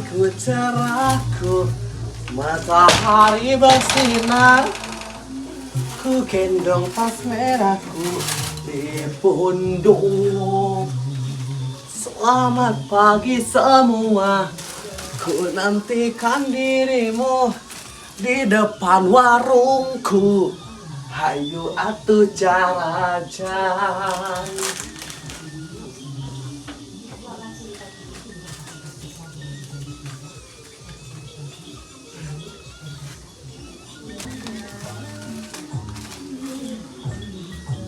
Pagiku cerahku, matahari bersinar. Ku gendong tas merahku di pundung. Selamat pagi semua. Ku nantikan dirimu di depan warungku. Hayu atuh jarajan.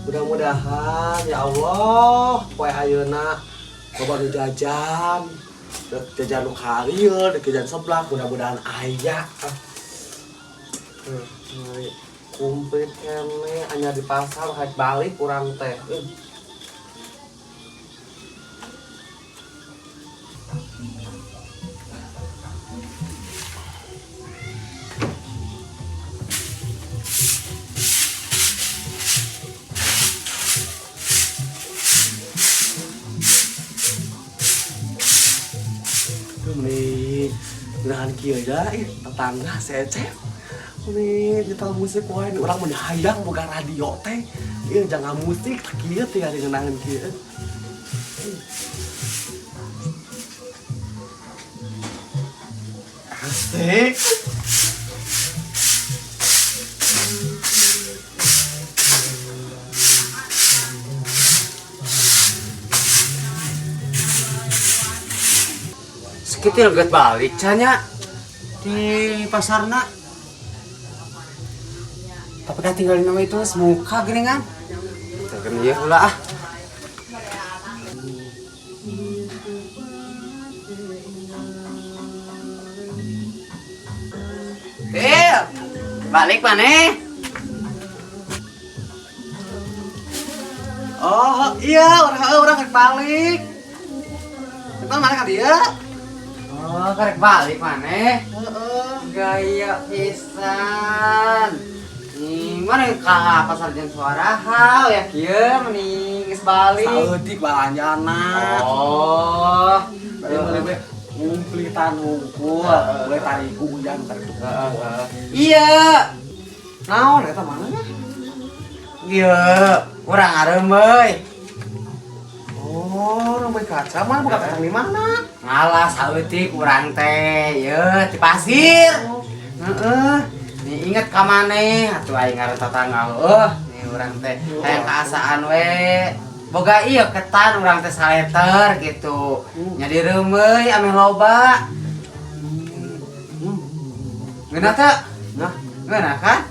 Mudah-mudahan ya Allah, poe ayeuna loba nu jajan. Dek jajan nu karieu, dek jajan seblak, mudah-mudahan aya. Ah. Kumplit keneh anyar di pasar rek balik urang teh. Duh, meni geurahan kieu ya, ih, tetangga si Ecep. Meni nyetel musik wae, urang mun hayang boga radio teh. Ieu jangan musik teh kieu teh ari ngeunaheun kieu. Asik. Sekitil get balik canya di pasarna. Tapi kan tinggal nama itu semuka gini kan. Kita ieu heula ah. Til, balik mana? Oh iya, orang rek balik. Kita mana ka dieu? Oh, karek balik mana? Heeh. Gaya pisan. Nih, mana ka pasar jeung suara hal ya kieu mending geus balik. Saeutik balanjana. Oh, Bari meuli we ngumplitan hungkul, we tarigu hujan tarigu. Iya. Naon eta mana? Iya, urang areumeui. Oh, rambut kaca mana buka kacang di mana? Ngalah saeutik urang teh, ye di pasir. Heeh. Nih inget ka maneh atuh aing ngaran tetangga heueuh. Nih urang teh hayang kaasaan we. Boga ieu ketan urang teh saleter gitu. Nya direumeuy ameh loba. Ngeunah teu? Nah, ngeunah kan?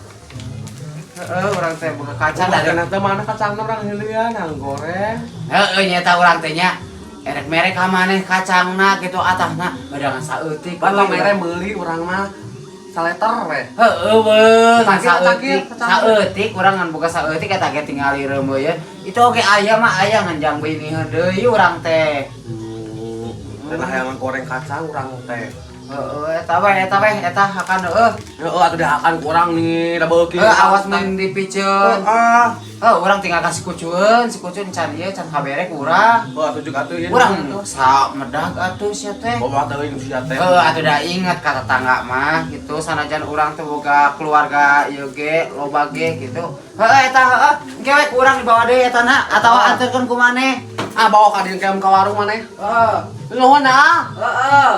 Heeh, urang teh boga kacang dari dari teh mana kacangna urang heulian, nang goreng. Heeh, nyata urang teh nya. Erek mere ka maneh kacangna gitu atahna badangan saeutik. Bapak mere meuli urang mah saleter we. Heeh we, ngan Cakil, saeutik. cakil. Saeutik urang ngan boga saeutik eta ge tingali reumeuy. Itu oge aya mah aya ngan jang beuniheun deui urang teh. Teh hayang goreng kacang urang teh. Heeh, eta we, eta hakan heueuh. Heeh, atuh dihakan ku urang nih, da beuki. Heuh, awas mun dipiceun. Heeh. Heuh, urang tinggal ka si kucueun, si kucueun can ieu can kabere ku urang. Heuh, atuh juga atuh ieu. Urang sa medag atuh sia teh. Bawa teuing sia teh. Heuh, atuh da inget ka tetangga mah gitu, sanajan urang teh boga keluarga ieu ge, loba ge gitu. Heuh, eta heuh, engke we ku urang dibawa deui eta na atawa anterkeun ku maneh. Ah, bawa ka dieu ka warung maneh. Heeh. Nuhun ah. Heeh.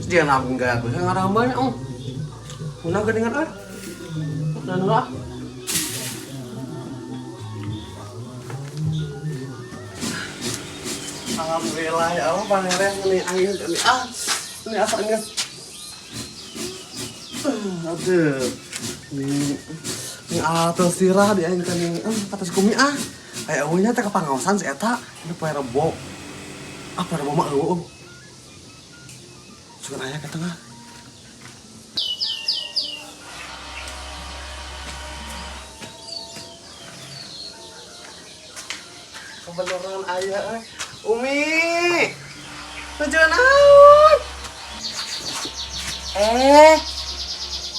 Dia nabung gaya gue ngaramban, oh. Kuna geuningan euy. Dan lah. Alhamdulillah ya Allah pangeran ini angin ini ah ini asa geus. Aduh. Ini atuh sirah di aing teh nih atas kumi ah. Aya eueuh nya teh kapangaosan si eta ini poe Rebo. Ah poe Rebo mah eueuh. Sugan aya ke tengah. Kebenaran aya euy. Umi. Tujuan naon?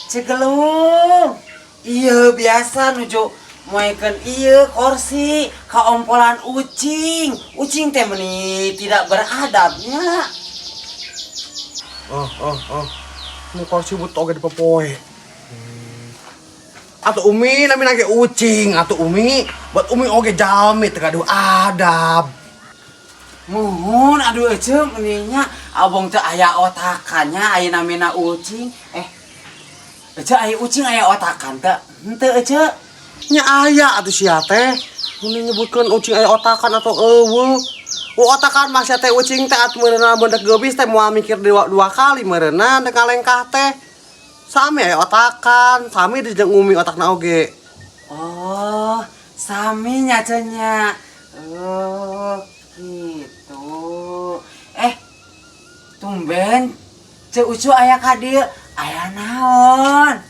Cegelung. Iya biasa nuju moekeun ieu kursi kaompolan ucing. Ucing teh meni tidak beradabnya. Oh. Ini kursi but oge dipopoe. Atau Umi nami nage ucing, atau Umi buat Umi oge jalmi teu gaduh adab. Muhun aduh ece meninya abong teh aya otakannya aya namina ucing. Ece aya ucing aya otakan teh. Henteu ece. Nya aya atuh sia teh. Mun nyebutkeun ucing aya otakan atau eueuh. Oh, otakan mah sia teh ucing teh atuh meureunna mun dek geubis teh moal mikir dua kali meureunna dek ngalengkah teh. Sami aya otakan, sami di jeung Umi otakna oge. Oh, sami nya nya. Oh, gitu. Tumben Ceu Ucu aya ka dieu, aya naon?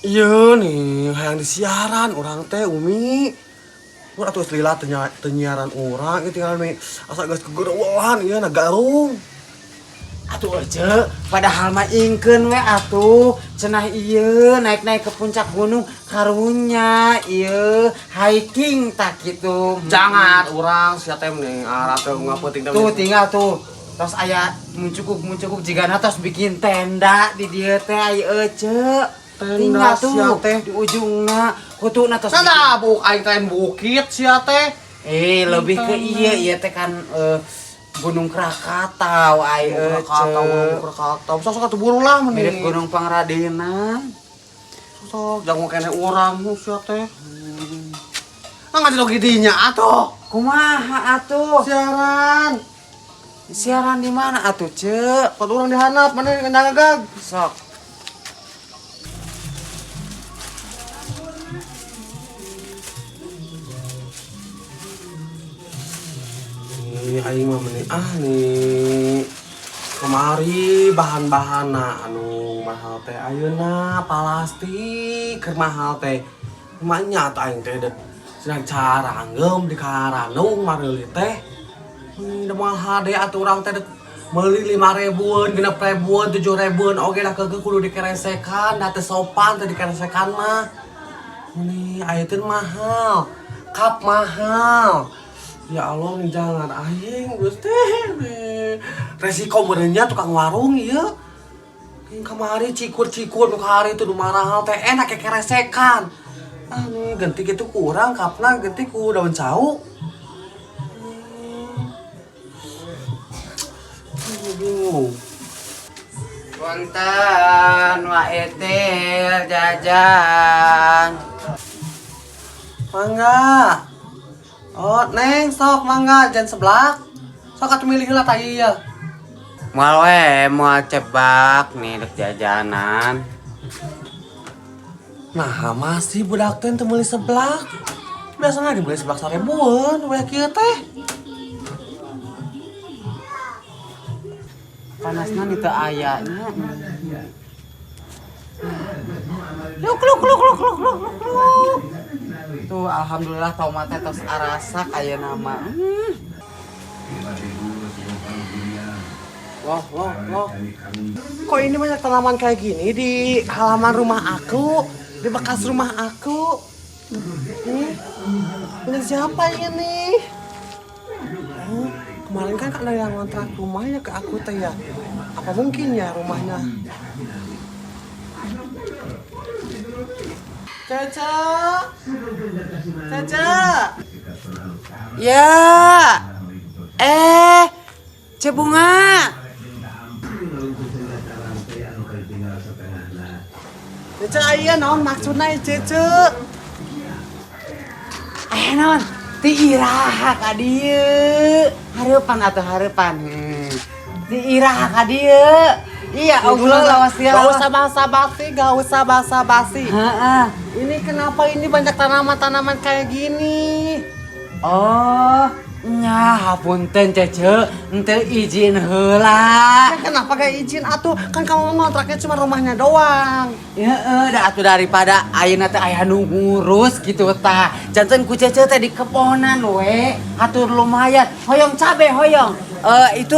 Iya nih, hayang disiaran urang teh Umi. Mun atuh geus lila teu nyiaran urang ieu tinggal mi asa geus kegerowohan ieu na garung. Atuh ece, padahal mah ingkeun we atuh cenah ieu naik-naik ke puncak gunung karunya ieu hiking tak gitu. Jangan urang sia teh mending arah teh ngapeuting teh. Tuh tinggal tuh. Terus aya muncukuk jigana tos bikin tenda di dieu teh aya ece. Tenda Tinggal tuh sia teh. Di ujungna kutuna tos. Sana buk aing teh bukit sia teh. Lebih ke iya ieu teh kan Gunung Krakatau ai ece. Krakatau, Gunung Krakatau. Sok atuh buru lah mending. Mirip Gunung Pangradinan. Sok jangan kene urang sia teh. Ah nggak di dinya atuh. Kumaha atuh? Siaran. Siaran di mana atuh, Cek? Pot urang dihanap mana ngagag. Sok. Nih aing mah meni ah nih. Kemari bahan-bahanna anu mahal teh ayeuna plastik keur mahal teh. Kumanya atuh aing teh dek cenah carangeum di karanung mareuli teh. Da moal hade atuh urang teh dek meuli 5 ribuan, 6 ribuan, 7 ribuan oge dah keukeuh kudu dikeresekan, da teu sopan teh dikeresekan mah. Nih aya teh mahal, kap mahal. Ya Allah nih jangan aing Gusti nih. Resiko meureunnya tukang warung ieu. Yang kamari cikur-cikur nu kamari itu nu marahal teh enak kekeresekan. Ah nih ganti gitu kurang kapna ganti ku daun cau. Bingung. Punten wa etil jajan. Mangga. Oh, Neng, sok mangga jangan seblak. Sok atuh milih heula tah ieu. Moal we, moal cebak nih dek jajanan. Nah, masih budak teh teu meuli seblak. Biasanya dibeli seblak 1000-an we kieu teh. Panasna nih teu aya nya. Luk luk luk luk luk luk luk luk. Tuh alhamdulillah tomatnya tos arasak ayeuna mah. Loh, loh, loh. Kok ini banyak tanaman kayak gini di halaman rumah aku, di bekas rumah aku. Ini punya siapa ini? Oh, kemarin kan ada yang ngontrak rumahnya ke aku teh ya. Apa mungkin ya rumahnya? Caca, Caca. Ya. Cebunga. Cece iya naon maksudna Cece? Non, ti iraha ka dieu. Hareupan atuh hareupan. Ti iraha ka dieu. Iya, Allah lawas dia. Gak usah basa-basi, gak usah basa-basi. Heeh. Ini kenapa ini banyak tanaman-tanaman kayak gini? Oh, nya hapunten Cece, henteu izin heula. Ya, kenapa gak izin atuh? Kan kamu ngontraknya cuma rumahnya doang. Heeh, da atuh daripada ayeuna teh aya nu ngurus gitu tah. Janten ku Cece teh di kebonan we, atur lumayan. Hoyong cabe hoyong. Itu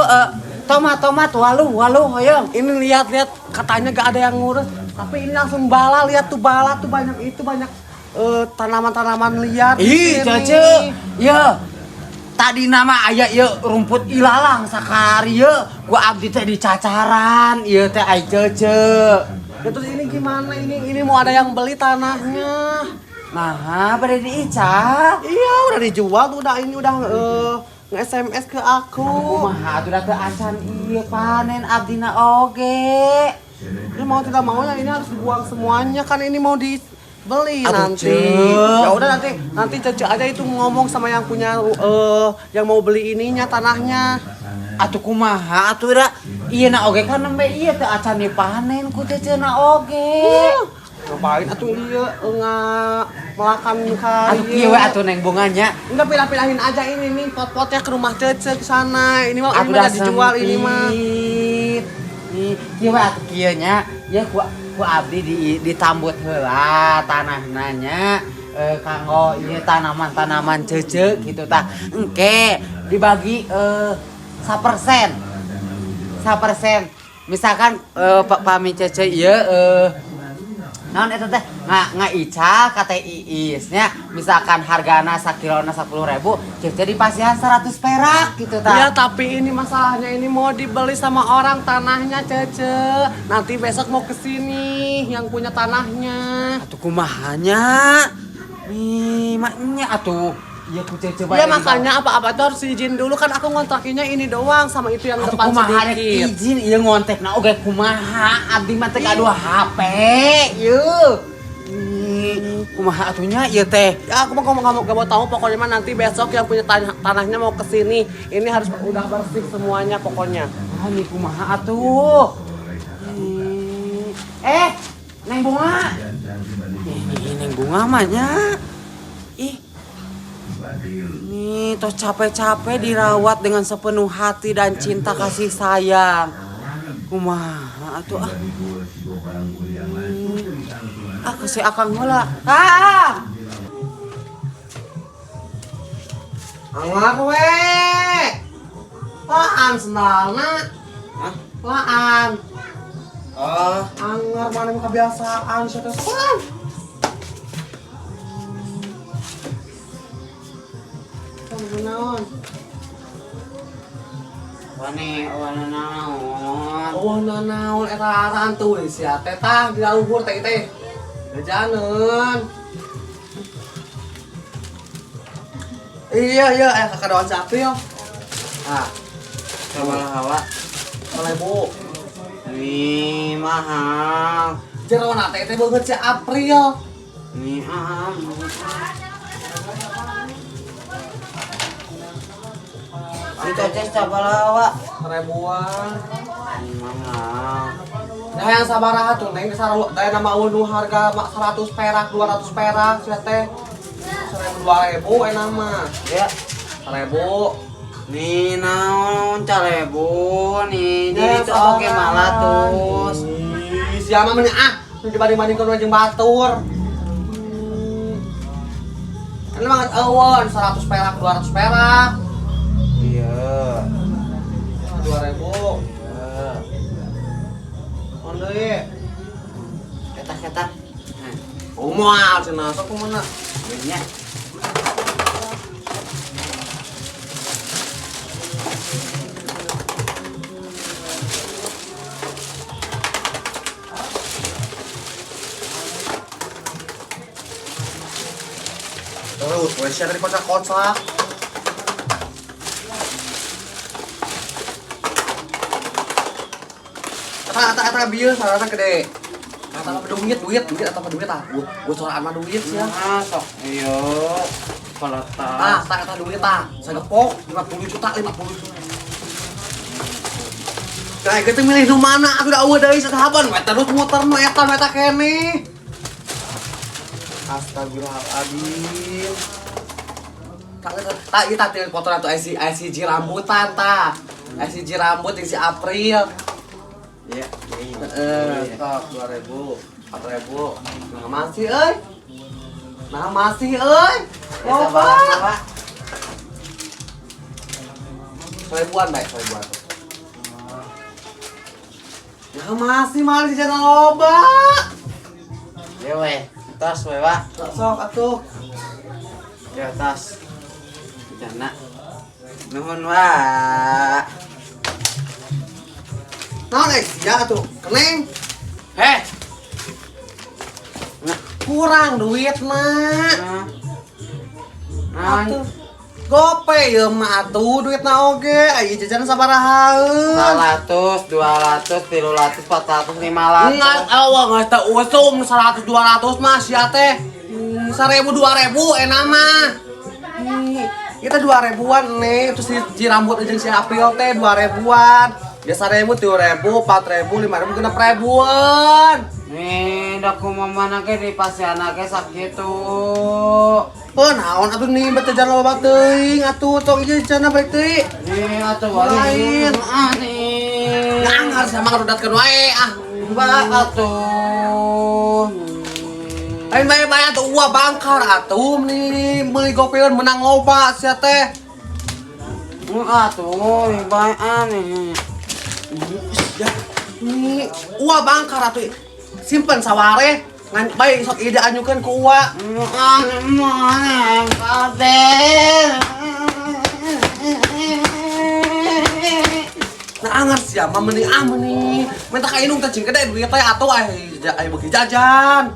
tomat-tomat waluh hoyong. Ini lihat-lihat katanya gak ada yang ngurus, tapi ini langsung bala, lihat tuh bala tuh banyak itu banyak tanaman-tanaman liar. Ih, Cece. Ya. Tadi nama aya ieu rumput ilalang sakari ieu ku abdi teh dicacaran ieu teh ai Cece. Ya, terus ini gimana ini? Ini mau ada yang beli tanahnya. Nah, pada diical. Iya, udah dijual tuh, udah ini udah nge-SMS ke aku. Kumaha atuh da teu acan ieu panen abdina oge. Ya mau tidak mau ya ini harus dibuang semuanya kan ini mau dibeli Aduh, nanti. Cek. Ya udah nanti nanti Cece aja itu ngomong sama yang punya yang mau beli ininya tanahnya. Atuh kumaha atuh da ieu na oge kan nembe ieu teu acan dipanen ku Cece na oge. Ngapain atuh iya nggak melakan kali. Atuh kieu we atuh neng bunganya. Enggak, pilah-pilahin aja ini nih pot-potnya ke rumah Cece ke sana. Ini mah ini Atuh mah dah udah dijual ini mah. sempit. Nih, kieu we atuh kieu nya. Ya ku ku abdi di ditambut heula tanahna nya. Kanggo ieu tanaman-tanaman Cece gitu tah. Engke dibagi 1%. 1%. Misalkan Pak pami Cece ieu naon eta teh ngaical ka Teh Iis nya, misalkan hargana sakilona 10.000, Cece dipasihan 100 perak gitu tah. Ya tapi ini masalahnya ini mau dibeli sama orang tanahnya Cece. Nanti besok mau kesini yang punya tanahnya. Atuh kumahanya? Nih, maknya atuh ieu ku Cece bae Ya makanya apa-apa tuh harus izin dulu kan aku ngontrakinnya ini doang sama itu yang Atuh depan kumaha rek sedikit. izin ieu ngontekna oge kumaha abdi mah teh gaduh HP ieu. Ih, kumaha atuh nya ieu teh? Ya aku mah gak mau tahu pokoknya mah nanti besok yang punya tanahnya mau kesini. Ini harus udah bersih semuanya pokoknya. Ah, ini kumaha atuh? Ih, Neng Bunga. Ih, Neng Bunga mah nya. Ih. Nih, tos capek-capek dirawat dengan sepenuh hati dan cinta kasih sayang. Kumaha atuh ah. Ah, kasih akang heula. Ah. Anggar we. Laan sendalna. Hah? Laan. Oh, Anggar mana mah kebiasaan sia teh sopan. Kamu naon? Wani, wana naon? Oh, naon eta araan tuh sia teh tah di luhur teh teh. Jajaneun. Iya iya kakadoan si April. Ah, sabaraha hawa? 1000. Nih, mahal. Jerona teh teh beungeut si April. Nih, ah. Itu aja sabaraha hawa? Ribuan. Mahal. Nah yang sabaraha tuh neng sarua daya nama nu harga 100 perak 200 perak sia teh. 1000 2000 enak mah. Ya. 1000. Nih naon calebu nih. Jadi Ya, itu oke malah terus. Ih, siapa mah ah dibanding-bandingkan jeung batur. Ini banget eueun 100 perak 200 perak. Iya. 2000. Iya. On deui. Ketak-ketak. Nah, Oh, moal cenah sok kumaha. nya. Terus we sia tadi kocak-kocak. Eta eta eta bieu sarana gede. Eta mah duit duit duit atau duit ah. Gua soraan mah duit sia. Nah, sok iya. Tah, Peletas. tah eta duit tah. Sagepok 50 juta 50 juta. Nah, kita milih nu mana? Aku udah eueuh deui satahaban. We terus muter nu eta nu eta keneh. Astagfirullahaladzim. Tak tak ieu tah tinggal foto atuh IC ICG rambutan tah. ICG rambut yang si April. Iya. Heeh, sok 2000, 4000. Nah, masih euy. Nah, masih euy. Loba. Pak. Seribuan baik, seribuan. Nah, masih malah di jalan loba. Ya weh, tas we, Pak. Sok atuh. Ya tas. Jana. Nuhun wa. Naon eh sia atuh? Keneng. Heh. Kurang duit mah. Nah. Atuh. Gope ieu mah atuh duitna oge, aya jajan sabarahaeun. 100, 200, 300, 400, 500. Nggak, awal nggak teu usum 100 200 mah sia teh. 1000 2000 enak mah. Kita 2000-an nih, terus si rambut jeung si April teh 2000-an. Ya 1000, 3000, 4000, 5000, 6000-an. Nih, da kumaha ge di pasiana ge sakitu. Oh, naon atuh nih bet jajan loba teuing atuh tong ieu jajanna baik teuing. Nih atuh Lain. Ah nih. Ngangar sama ngarudatkeun wae ah. Mbak atuh. Lain bae-bae atuh uah bangkar atuh nih meuli gopeun menang loba sia teh. Atuh, bae nih. Ya, nih uah bangkar atuh. Simpen saware ngan bae sok ieu dianyukeun ku uwa. Nah angar sia mah meuni ah meuni. Minta ka indung teh cing gede duit teh atuh aya beuki jajan.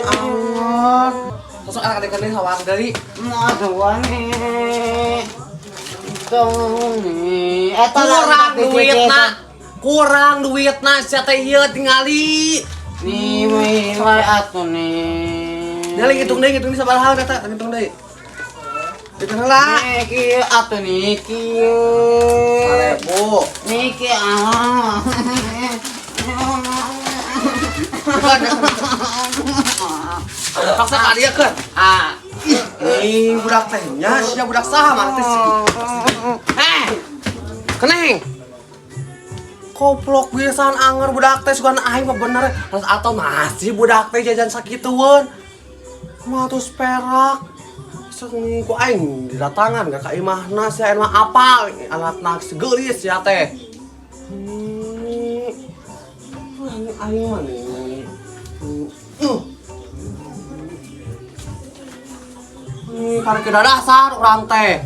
Angar. Sosok anak adik deui sawar deui. Kurang duitna. Kurang duitna sia teh ieu tingali. Nih, wae atuh nih. Nyali ngitung deui, ngitung deui sabaraha eta, ngitung deui. Hitung heula. Nih, kieu atuh nih, kieu. 1000. Nih, kieu ah. Paksa ka dieu keun. Ah. Ih, budak teh nya, sia budak saha mah teh. Eh. Keneng. Koplok biasaan anger budak teh sugan aing mah bener. Terus atau masih budak teh jajan sakitueun. 500 perak. Sok nih ku aing didatangan gak ka imahna sia mah apal alatna segeulis sia teh. Aing mah nih. Karek dasar urang teh.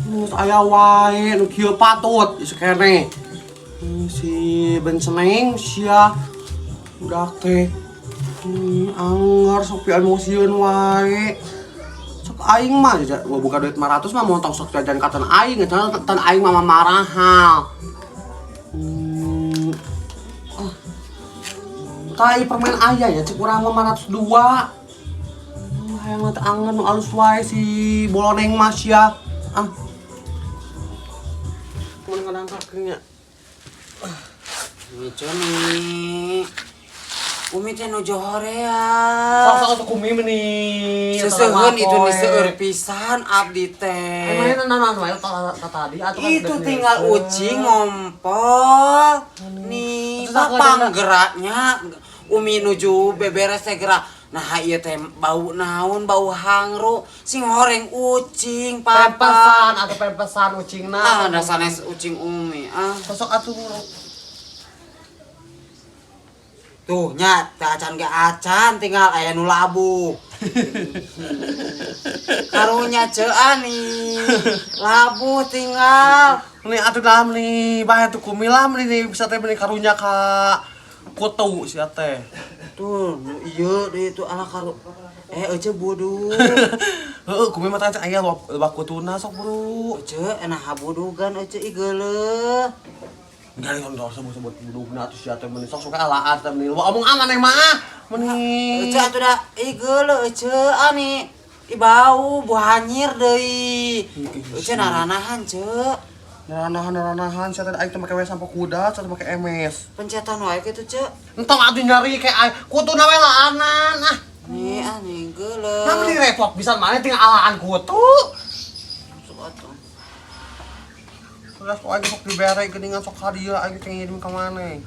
Geus aya wae nu kieu patut ieu keneh. Si benseneng sia budak teh. Anger sok emosieun wae. Sok aing mah buka duit 500 mah montong sok jajan ka tan aing, tan aing mah marahal. Ah. Tai permen aya ya cek urang mah 502. Hayang mah teh angen nu alus wae si boloneng mah sia. Ah. Mun ngadangkaknya. Nih, Joni. Umi teh nuju horea. Sok-sok sok umi meni. Seseuheun itu nih seueur pisan abdi teh. Emangnya naon wae tadi atuh kan Itu tinggal ucing ngompol. Nih, panggeraknya Umi nuju beberes teh gerak. Nah, ieu teh bau naon, bau hangru, sing horeng ucing, pempesan papa. atau pempesan ucingna. Ah, da sanes ucing Umi. Ah. Sosok atuh. Tuh nya teh acan ge acan tinggal aya nu labuh. Karunya ceu ani. Labuh tinggal. Nih atuh dalam nih, bae atuh kumilah nih bisa teh meuni karunya ka kutu sia teh. Tuh, nu ieu deui tuh ala karu. Ece bodoh. Heeh, kumi mah teh aya loba kutuna sok bro. Ece enak habudugan ece igeuleuh. Enggak yang sebut-sebut budugna atuh sia teh meuni sok suka alaan teh meuni. Loba omong aman mah meuni. Ece atuh da igeuleuh ece ani. Ih bau buah hanyir deui. Ece naranahan ce. Naranahan sia teh aing teh make we sampo kuda, sia teh make emes. Pencetan wae kitu ce. Entong atuh nyari kayak aing kutuna we laanan ah. Nih ani geuleuh. Nah meni repot bisa mana tinggal alaan kutu. Sok atuh. Terus kok aing sok dibere geuningan sok hadiah aing teh ngirim ka maneh.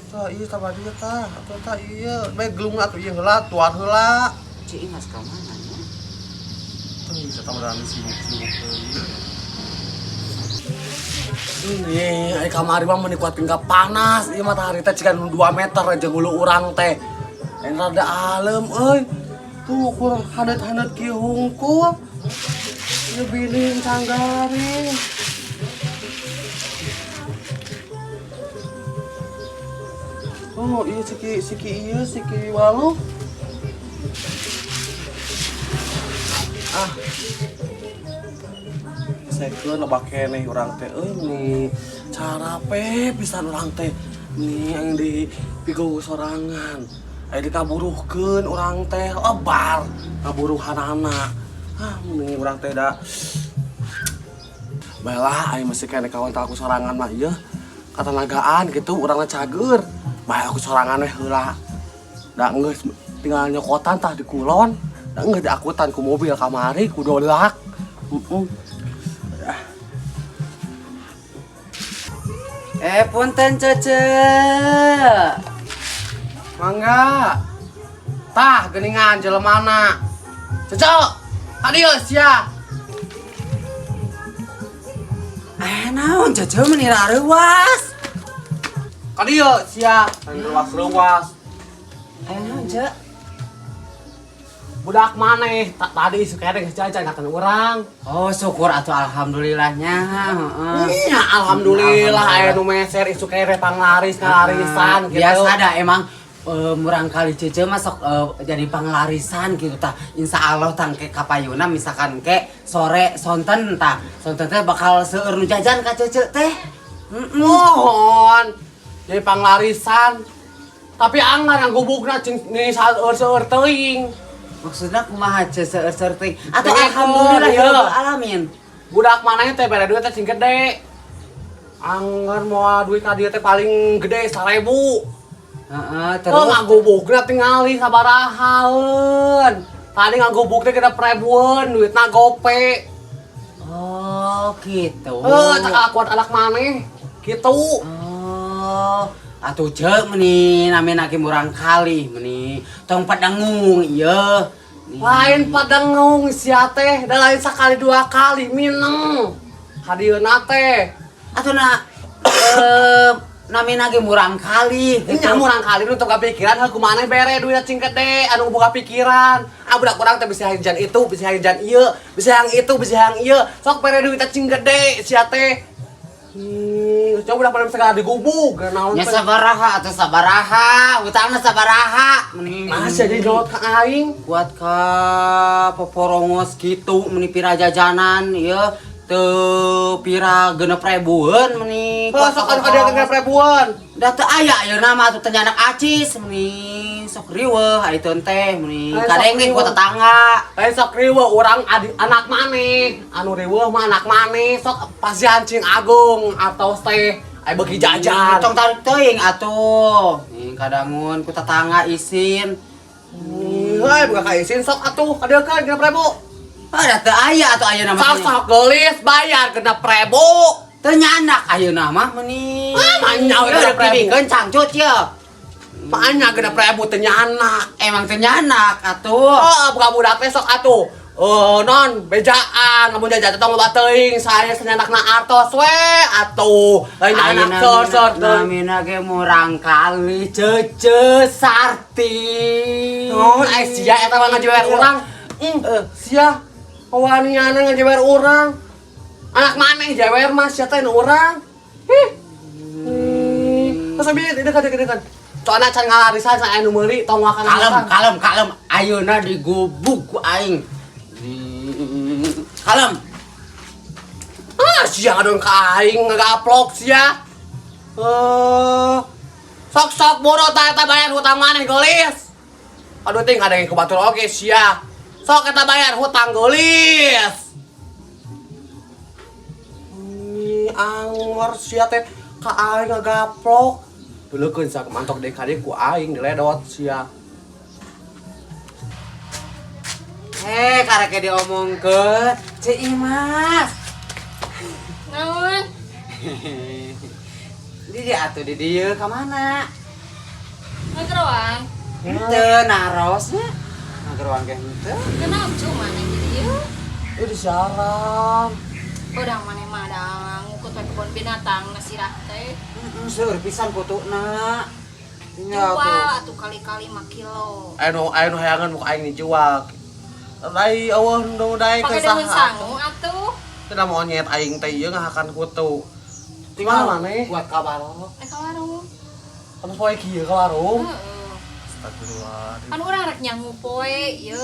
Tah ieu tah badi tah, atuh tah ieu bae gelung atuh ieu heula tuar heula. Ceu Imas ka mana nya? Tuh bisa tambah dalam sibuk-sibuk deui. Nih, ai kamari mah meuni kuat tinggal panas, ieu matahari teh ciga nu 2 meter jeung hulu urang teh. Lain rada alem euy. Tuh kurang haneut-haneut kieu hungkul. Ieu bilin canggaring. Oh, iya siki siki iya siki walu. Ah. Sekeun loba keneh urang teh euy nih carape pisan urang teh nih yang di pigo sorangan. Aya dikaburuhkeun urang teh lebar kaburuhanana. Ah, mending urang teh da bae lah aya masih keneh kawan aku sorangan mah ieu katanagaan gitu urangna cager. Bae aku sorangan we heula. Da geus tinggal nyokotan tah di kulon. Da geus diakutan ku mobil kamari ku dolak. Heeh. Punten Cece. Mangga. Tah geuningan jelemana. Cece, adieu sia. Naon Cece meni rareuwas. Kadieu sia, reuwas-reuwas. Naon Cece? Budak maneh tak tadi suka geus jajan akan urang. Oh, syukur atuh alhamdulillahnya, heeh. Iya, alhamdulillah aya nu meser isuk kere panglaris ngalarisan gitu. Biasa dah emang murang kali Cece masuk jadi panglarisan gitu tah. Insya Allah tang ke kapayuna misalkan ke sore sonten tah. Sonten teh bakal seueur nu jajan ka Cece teh. Mohon jadi panglarisan. Tapi anggar yang gubukna cing nih seueur-seueur teuing. Maksudnya kumaha Cece seueur-seueur teuing? Atau Dengekeun, alhamdulillah ya ieu. Rabbil alamin. Budak maneh teh bere duit teh cing gede. Anggar moal duit ka dieu teh paling gede 1000. Heeh, Oh, terus ngagubukna tingali sabarahaeun. Tadi ngagubuk teh genep ribuan, duitna gope. Oh, gitu. Heuh, cak akuan anak maneh. Gitu. Oh, atuh ceuk meni namina ge murang kali meni tong padangung ieu. Lain padangung sia teh, da lain sakali dua kali mineng. Hadieuna teh. Atuh na namina ge murang kali gitu. Nya murang kali nu teu pikiran heuh kumaha bere duit cing gede anu boga pikiran. Ah budak urang teh bisa hayang jan itu, bisa hayang jan ieu, bisa hayang itu, bisa hayang ieu. Sok bere duit cing gede sia teh. Coba budak pada segala digubug, naon Nya teh. sabaraha atuh sabaraha, utangna sabaraha meni. Masih jadi nyolot ka aing. Kuat ka poporongos gitu meni pira jajanan ieu teu pira genep ribuan meni. Heuh, sok anu ka dieu genep ribuan. Da teu aya ayeuna mah atuh teh nyanak acis meni sok riweuh ari teu teh meni Sok kadenge ku riweuh. tetangga. Lain sok riweuh urang adi anak maneh, anu riweuh mah anak maneh sok pasihan cing agung atau teh aya beuki jajan. Tong tarik teuing atuh. Nih kadangun ku tetangga isin. Heuh, buka ka isin sok atuh kadeukeun genep ribu. Ah, da teu aya atuh ayeuna mah. Sok sok geulis bayar genep ribu. Teu nyanak ayeuna mah meni. Ah, manya we Teu genep ribu. dibikeun cangcut ye. Manya genep ribu teu nyanak. Emang teu nyanak atuh. Oh, buka budak teh sok atuh. Oh, non, bejaan, lamun jajan teh tong loba teuing, saya senyanakna artos we atuh. Lain anak sor-sor teuing. Namina ge murang kali Cece Sarti. Non, ai sia eta mah ngajewer urang. Sia waniana ngajewer urang. Anak maneh jewer mah sia teh nu urang. Hih. Terus abi dekat dekat dekat. Soalna can ngalarisan aya nu meuli tong wakan Kalem, kalem, kalem. Ayeuna digubug ku aing. Kalem. Ah, sia ngadon ka aing ngagaplok sia. Sok-sok bodoh tah eta bayar hutang maneh geulis. Aduh ting ada yang ku batur oge sia. Sok eta bayar hutang geulis. Ih, angwer sia teh ka aing ngagaplok. Duleukeun sia mantok deui ka dieu ku aing diledot sia. Karek diomongkeun. Ceu Imas. Naon? Di atuh di dieu ka mana? Ngageroan. Henteu narosnya. Ngageroan ge henteu. Kenapa cuma maneh di dieu? Ih disiaran. Urang maneh mah da ngukut we kebon binatang na sirah teh. Heeh, seueur pisan kutuna. Tinggal Jual tuh. atuh kali-kali 5 kilo. Anu anu hayangan muka aing dijual. Lai eueuh nu daek Pake daun sangu atuh. Teu da monyet aing teh ieu ngahakan kutu. Di mana maneh? Buat ka warung. Eh, ka warung. Kamu poe kieu ka warung? Heeh. Astagfirullah. Kan urang rek nyangu poe ieu.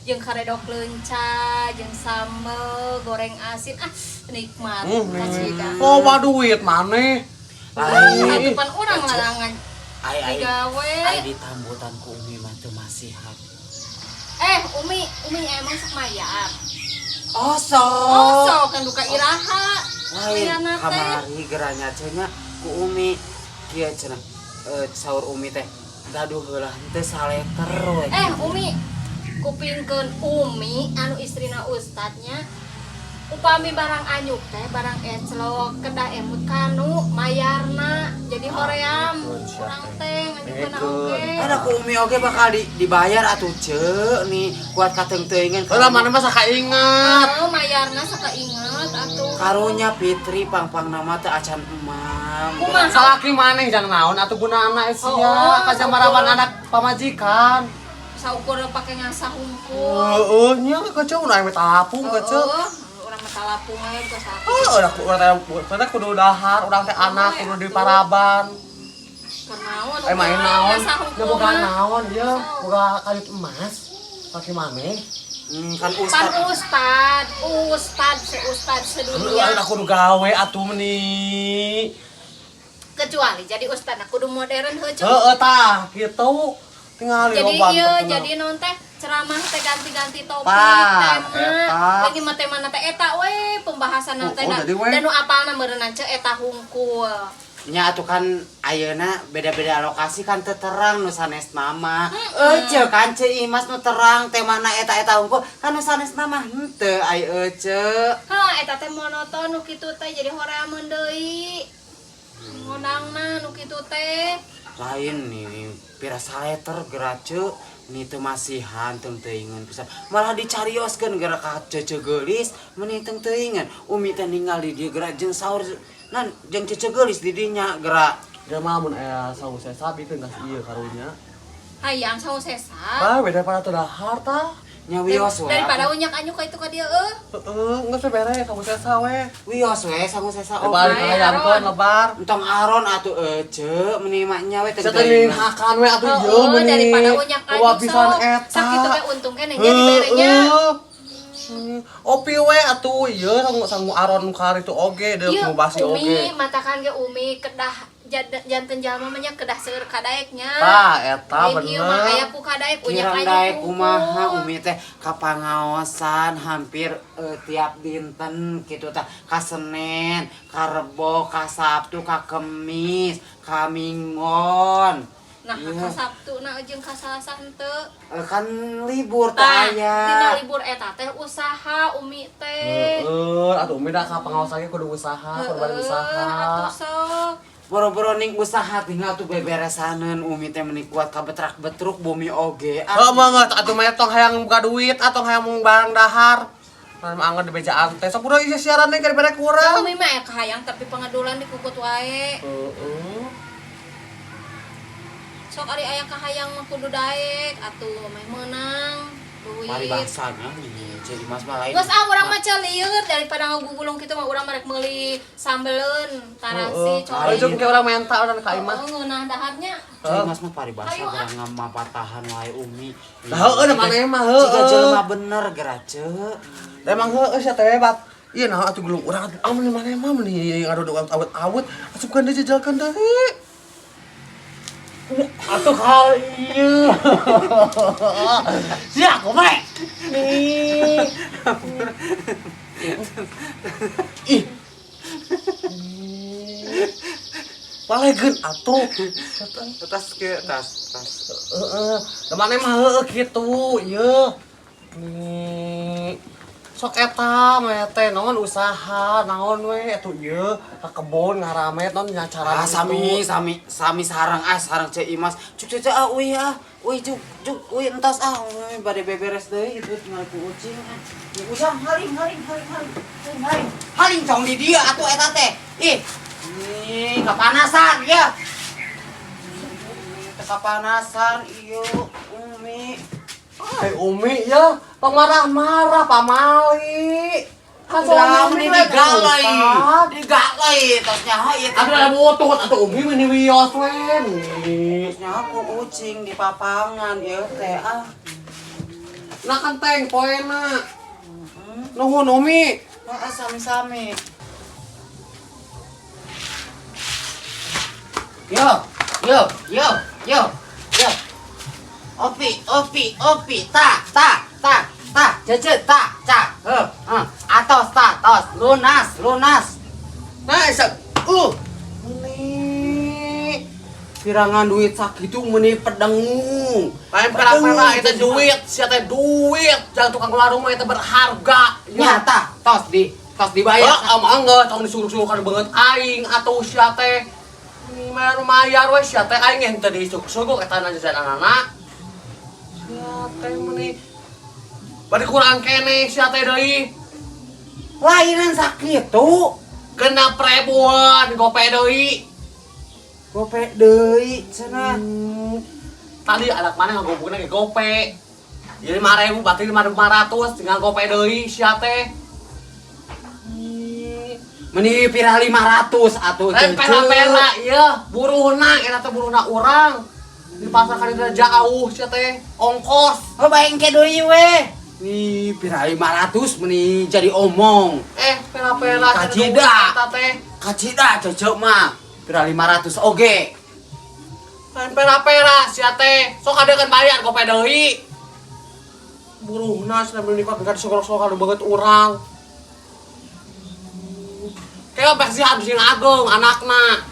Jeung karedok leunca, jeung sambel, goreng asin. Ah, nikmat. Kacida. Loba duit maneh. Lain. Atuh pan urang larangan Ai ai. digawe. Ai ditambutan ku Umi mah teu masihan. Eh, Umi, Umi emang sok mayar. Oh, sok. Oh, sok kan duka iraha. Lain Mayarna teh. kamari geranya cenah ku Umi kieu cenah. Saur Umi teh gaduh heula henteu saleter we. Eh, Umi, kupingkeun Umi anu istrina ustadnya. Upami barang anyuk teh, barang eclok, kedah emut kanu mayarna. Jadi hoream urang teh nganyukkeun oge. Ada ku Umi oge bakal dibayar atuh ceu nih kuat kateung-teuingan. Heula maneh mah sakainget. Oh, mayarna sakainget atuh. Karunya Fitri pang-pang nama teh acan emam. Kumaha? Salaki maneh jang naon atuh gunana sia Oh, ka marawan anak pamajikan. Saukur pake ngasah hungkul. Heeh, nya keceu nu aya talapung keceu. Heeh, urang mah talapung we bukan salapung. Heeh, urang teh kudu dahar, urang teh anak kudu diparaban. Keur naon? Eh main naon? Ngasah Ya hungkul boga mah. naon ya, boga kayut emas. Salaki maneh. Kan Pan ustad ustad, ustad, seustad sedunia. Heeh, aku kudu gawe atuh meni. Kecuali jadi ustad nah kudu modern heuh cuk. Heeh tah, kitu. Tingali Jadi loba iya, terkenal. jadi non teh ceramah teh ganti-ganti topik, Tah, tema. eta. Lagi mah tema teh eta we pembahasan Oh, teh oh, jadi we. dan nu apalna meureunna ce eta hungkul. Nya atuh kan ayeuna beda-beda lokasi kan teu terang nu sanes nama. Ece kan Ceu Imas nu terang temana eta-eta hungkul kan nu sanes nama henteu ai ece. Hah, eta teh monoton nu kitu teh jadi horeameun deui. Ngondangna nu kitu teh. Lain nih pira saleter geura ceu ni teu masihan teu teuingeun pisan. Malah dicarioskeun geura ka cece geulis meuni teu teuingeun. Umi teh ningali dia geura jeung saur nan jeung cece geulis di dinya geura. Dia mah mun aya saung sesa bikeun gas ieu karunya. Hayang saung sesa. Ah, beda pada teu dahar tah. Nya wios we. Daripada unyak anyuk ka itu ka dieu eueuh. Heeh, geus we beres saung sesa we. Wios we sangu sesa Lebar oge. Bae, hayamkeun Aron. lebar. Entong aron atuh ece meuni mah nya we teu Setenin hakan we atuh ieu Heeh, meuni. daripada unyak Loba anyuk pisan sok. eta. Sakitu ge untung keneh nya diberenya. Heeh. Opi we atuh ieu sangu sangu aron nu kari itu oge deuk Ieu nu basi Umi oge. matakan ge Umi kedah janten jalma mah nya kedah seueur kadaeknya. Tah eta Lain ieu mah bener. aya ku kadaek unyak Kirang anyuk daek hungkul. kumaha Umi teh kapangaosan hampir tiap dinten gitu tah ka Senen, ka Rebo, ka Sabtu, ka Kemis, ka Minggon. Nah, Iya. ka Sabtu na jeung ka Salasa henteu. Kan libur teh Tah, aya. tina libur eta teh usaha Umi teh. Heeh, atuh Umi da ka pangaosan ge kudu usaha, kudu bari usaha. Atuh sok. Boro-boro ning usaha tinggal tuh beberesaneun Umi teh meuni kuat ka betrak-betruk bumi oge. Ah, Heuh banget atuh mah tong hayang buka duit atau hayang mung barang dahar. Nah, mah anggar di bejaan teh sok udah isi siaran teh daripada kurang. Umi mah aya kahayang tapi pengedulan dikukut wae. Heeh. Sok ari aya kahayang mah kudu daek atuh meh meunang duit. Paribasana nih, jadi Mas mah lain. Geus ah urang mah celieur daripada ngagugulung kitu mah urang mah rek meuli sambeleun, tarasi, Heeh. cori. Jeung ke urang menta urang ka imah. Oh, ngeunah daharnya. Jadi Mas mah paribasa Ayo, ah. geura ngamapatahan wae Umi. Lah heueuh da maneh mah heueuh. Jika jelema bener geura ceu. Da emang heueuh sia teh hebat. Iya nah atuh gulung urang atuh ah meuni maneh mah meuni ngadodok awet-awet asupkeun deui jejelkeun deui. Atuh kal ieu. Sia kumaha? Nih. Ih. Palegeun atuh. Tas ke tas tas. Heeh, da maneh mah heueuh kitu ieu. Nih. Sok eta mah teh naon usaha naon we atuh ieu ka kebon ngaramet naon nya cara Ah, sami sami sami sarang ah sarang Ceu Imas. Cuk ceu ah uy ah. Uy cuk cuk uy entos ah uy bade beberes deui itu tinggal ku ucing ah. Usah haling haling haling haling haling haling. Haling tong di dieu atuh eta teh. Ih. Nih kapanasan ya. Ih, kapanasan ieu Umi. Ai Umi ya, tong marah-marah pamali. Kasoalnya Umi digalai. Digalai tos nyaho ieu teh. Atuh ada butut atuh Umi meni wios we. Tos nyaho ku ucing di papangan ieu teh ah. Nah kan teng poena. Nuhun Umi. Heeh, sami-sami. Yo, yo, yo, yo, yo. Opi, opi, opi, ta, ta, ta, ta, cece, ta, ca, he, eh, atos, ta, tos, lunas, lunas. Nah, isa meni Pirangan duit sakitu meni pedengung. Lain pera-pera itu duit, sia teh duit. Jangan tukang warung mah itu berharga. Nyata, tos di, tos dibayar. Ya, amang geus tong disuruh-suruh banget aing atuh sia teh. Ini mah lumayan we sia teh aing yang teu disuruh-suruh eta na jajan anak. Sia teh meni bari kurang keneh sia teh deui. Lainan sakitu. Genep ribuan gope deui. Gope deui cenah. Tadi anak mana ngagobukna ge gope. Jadi 5.000 berarti 5.500 tinggal gope deui sia teh. Meni pirah 500 atuh Eh, pera-pera iya, buruhna eta teh buruhna urang. Di pasar kan itu jauh sia teh, ongkos. Oh bayang ke deui we. Nih pirah 500 meni jadi omong. Eh, pera-pera Kacida. eta teh. Kacida cocok mah. Pirah 500 oge. Lain pera-pera sia teh. Sok ada kan bayar gope deui. Buruhna cenah beli nikot dekat sogok-sogok banget urang. Kayak bersihan sing ageng anakna.